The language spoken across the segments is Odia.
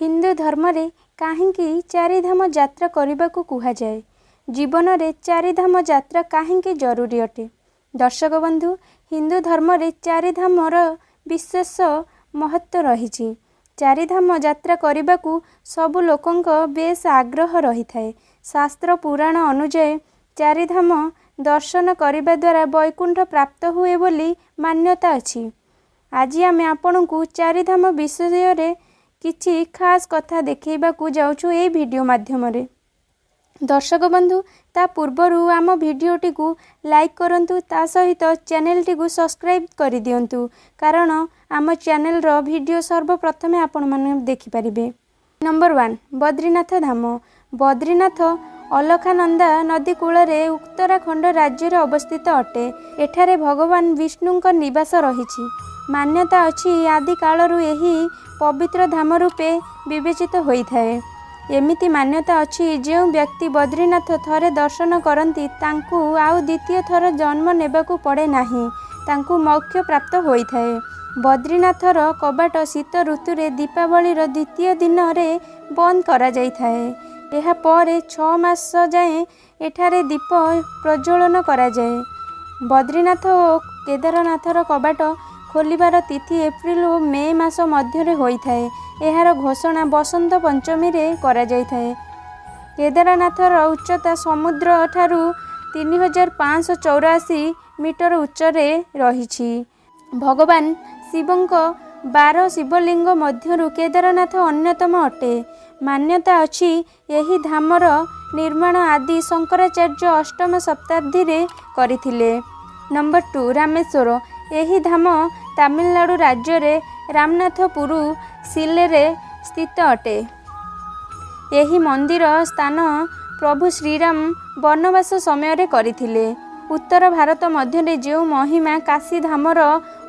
ହିନ୍ଦୁ ଧର୍ମରେ କାହିଁକି ଚାରିଧାମ ଯାତ୍ରା କରିବାକୁ କୁହାଯାଏ? ଜୀବନରେ ଚାରିଧାମ ଯାତ୍ରା କାହିଁକି ଜରୁରୀ ଅଟେ? ଦର୍ଶକ ବନ୍ଧୁ, ହିନ୍ଦୁ ଧର୍ମରେ ଚାରିଧାମର ବିଶେଷ ମହତ୍ତ୍ୱ ରହିଛି। ଚାରିଧାମ ଯାତ୍ରା କରିବାକୁ ସବୁ ଲୋକଙ୍କ ବେଶ ଆଗ୍ରହ ରହିଥାଏ। ଶାସ୍ତ୍ର ପୁରାଣ ଅନୁଯାୟୀ ଚାରିଧାମ ଦର୍ଶନ କରିବା ଦ୍ୱାରା ବୈକୁଣ୍ଠ ପ୍ରାପ୍ତ ହୁଏ ବୋଲି ମାନ୍ୟତା ଅଛି। ଆଜି ଆମେ ଆପଣଙ୍କୁ ଚାରିଧାମ ବିଷୟରେ କିଛି ଖାସ୍ କଥା ଦେଖେଇବାକୁ ଯାଉଛୁ ଏଇ ଭିଡ଼ିଓ ମାଧ୍ୟମରେ। ଦର୍ଶକ ବନ୍ଧୁ, ତା ପୂର୍ବରୁ ଆମ ଭିଡ଼ିଓଟିକୁ ଲାଇକ୍ କରନ୍ତୁ, ତା ସହିତ ଚ୍ୟାନେଲଟିକୁ ସବସ୍କ୍ରାଇବ୍ କରିଦିଅନ୍ତୁ, କାରଣ ଆମ ଚ୍ୟାନେଲର ଭିଡ଼ିଓ ସର୍ବପ୍ରଥମେ ଆପଣମାନେ ଦେଖିପାରିବେ। ନମ୍ବର 1, ବଦ୍ରିନାଥ ଧାମ। ବଦ୍ରିନାଥ ଅଲକାନନ୍ଦା ନଦୀ କୂଳରେ ଉତ୍ତରାଖଣ୍ଡ ରାଜ୍ୟରେ ଅବସ୍ଥିତ ଅଟେ। ଏଠାରେ ଭଗବାନ ବିଷ୍ଣୁଙ୍କ ନିବାସ ରହିଛି। ମାନ୍ୟତା ଅଛି, ଆଦିକାଳରୁ ଏହି ପବିତ୍ର ଧାମ ରୂପେ ବିବେଚିତ ହୋଇଥାଏ। ଏମିତି ମାନ୍ୟତା ଅଛି, ଯେଉଁ ବ୍ୟକ୍ତି ବଦ୍ରିନାଥ ଥରେ ଦର୍ଶନ କରନ୍ତି, ତାଙ୍କୁ ଆଉ ଦ୍ୱିତୀୟ ଥର ଜନ୍ମ ନେବାକୁ ପଡ଼େ ନାହିଁ, ତାଙ୍କୁ ମୋକ୍ଷ ପ୍ରାପ୍ତ ହୋଇଥାଏ। ବଦ୍ରିନାଥର କବାଟ ଶୀତ ଋତୁରେ ଦୀପାବଳିର ଦ୍ୱିତୀୟ ଦିନରେ ବନ୍ଦ କରାଯାଇଥାଏ। ଏହା ପରେ 6 ମାସ ଯାଏଁ ଏଠାରେ ଦୀପ ପ୍ରଜ୍ୱଳନ କରାଯାଏ। ବଦ୍ରିନାଥ ଓ କେଦାରନାଥର କବାଟ ଖୋଲିବାର ତିଥି ଏପ୍ରିଲ ଓ ମେ ମାସ ମଧ୍ୟରେ ହୋଇଥାଏ। ଏହାର ଘୋଷଣା ବସନ୍ତ ପଞ୍ଚମୀରେ କରାଯାଇଥାଏ। କେଦାରନାଥର ଉଚ୍ଚତା ସମୁଦ୍ର ଠାରୁ 3584 ମିଟର ଉଚ୍ଚରେ ରହିଛି। ଭଗବାନ ଶିବଙ୍କ 12 ଶିବଲିଙ୍ଗ ମଧ୍ୟରୁ କେଦାରନାଥ ଅନ୍ୟତମ ଅଟେ। ମାନ୍ୟତା ଅଛି, ଏହି ଧାମର ନିର୍ମାଣ ଆଦି ଶଙ୍କରାଚାର୍ଯ୍ୟ ଅଷ୍ଟମ ଶତାବ୍ଦୀରେ କରିଥିଲେ। ନମ୍ବର 2, ରାମେଶ୍ୱର। ଏହି ଧାମ ତାମିଲନାଡ଼ୁ ରାଜ୍ୟରେ ରାମନାଥପୁର ଜିଲ୍ଲାରେ ସ୍ଥିତ ଅଟେ। ଏହି ମନ୍ଦିର ସ୍ଥାନ ପ୍ରଭୁ ଶ୍ରୀରାମ ବନବାସ ସମୟରେ କରିଥିଲେ। ଉତ୍ତର ଭାରତ ମଧ୍ୟରେ ଯେଉଁ ମହିମା କାଶୀ ଧାମର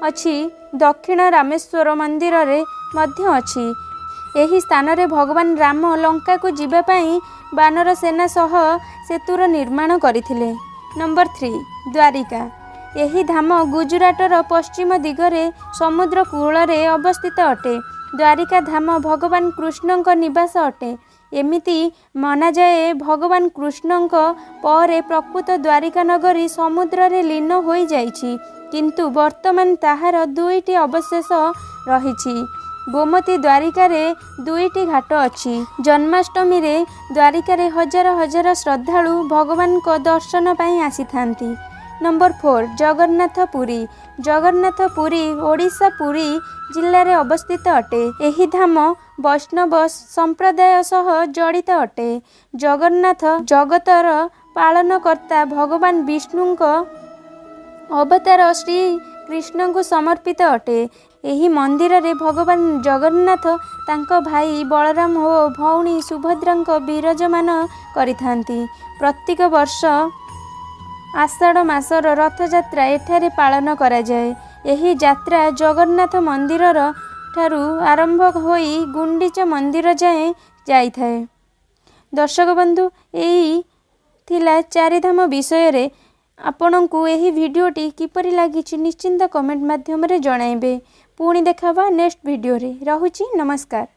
ଅଛି, ଦକ୍ଷିଣ ରାମେଶ୍ୱର ମନ୍ଦିରରେ ମଧ୍ୟ ଅଛି। ଏହି ସ୍ଥାନରେ ଭଗବାନ ରାମ ଲଙ୍କାକୁ ଯିବା ପାଇଁ ବାନର ସେନା ସହ ସେତୁର ନିର୍ମାଣ କରିଥିଲେ। ନମ୍ବର 3, ଦ୍ୱାରିକା। ଏହି ଧାମ ଗୁଜୁରାଟର ପଶ୍ଚିମ ଦିଗରେ ସମୁଦ୍ର କୂଳରେ ଅବସ୍ଥିତ ଅଟେ। ଦ୍ୱାରିକା ଧାମ ଭଗବାନ କୃଷ୍ଣଙ୍କ ନିବାସ ଅଟେ। ଏମିତି ମନାଯାଏ, ଭଗବାନ କୃଷ୍ଣଙ୍କ ପରେ ପ୍ରକୃତ ଦ୍ୱାରିକା ନଗରୀ ସମୁଦ୍ରରେ ଲୀନ ହୋଇଯାଇଛି, କିନ୍ତୁ ବର୍ତ୍ତମାନ ତାହାର ଦୁଇଟି ଅବଶେଷ ରହିଛି। ଗୋମତୀ ଦ୍ୱାରିକାରେ ଦୁଇଟି ଘାଟ ଅଛି। ଜନ୍ମାଷ୍ଟମୀରେ ଦ୍ୱାରିକାରେ ହଜାର ହଜାର ଶ୍ରଦ୍ଧାଳୁ ଭଗବାନଙ୍କ ଦର୍ଶନ ପାଇଁ ଆସିଥାନ୍ତି। ନମ୍ବର 4, ଜଗନ୍ନାଥ ପୁରୀ। ଜଗନ୍ନାଥ ପୁରୀ ଓଡ଼ିଶା ପୁରୀ ଜିଲ୍ଲାରେ ଅବସ୍ଥିତ ଅଟେ। ଏହି ଧାମ ବୈଷ୍ଣବ ସମ୍ପ୍ରଦାୟ ସହ ଜଡ଼ିତ ଅଟେ। ଜଗନ୍ନାଥ ଜଗତର ପାଳନକର୍ତ୍ତା ଭଗବାନ ବିଷ୍ଣୁଙ୍କ ଅବତାର ଶ୍ରୀ କୃଷ୍ଣଙ୍କୁ ସମର୍ପିତ ଅଟେ। ଏହି ମନ୍ଦିରରେ ଭଗବାନ ଜଗନ୍ନାଥ ତାଙ୍କ ଭାଇ ବଳରାମ ଓ ଭଉଣୀ ସୁଭଦ୍ରାଙ୍କ ବିରାଜମାନ କରିଥାନ୍ତି। ପ୍ରତ୍ୟେକ ବର୍ଷ ଆଷାଢ଼ ମାସର ରଥଯାତ୍ରା ଏଠାରେ ପାଳନ କରାଯାଏ। ଏହି ଯାତ୍ରା ଜଗନ୍ନାଥ ମନ୍ଦିରର ଠାରୁ ଆରମ୍ଭ ହୋଇ ଗୁଣ୍ଡିଚା ମନ୍ଦିର ଯାଏଁ ଯାଇଥାଏ। ଦର୍ଶକ ବନ୍ଧୁ, ଏଇ ଥିଲା ଚାରିଧାମ ବିଷୟରେ। ଆପଣଙ୍କୁ ଏହି ଭିଡ଼ିଓଟି କିପରି ଲାଗିଛି, ନିଶ୍ଚିତ କମେଣ୍ଟ ମାଧ୍ୟମରେ ଜଣାଇବେ। ପୁଣି ଦେଖା ହେବା ନେକ୍ସଟ ଭିଡ଼ିଓରେ। ରହୁଛି, ନମସ୍କାର।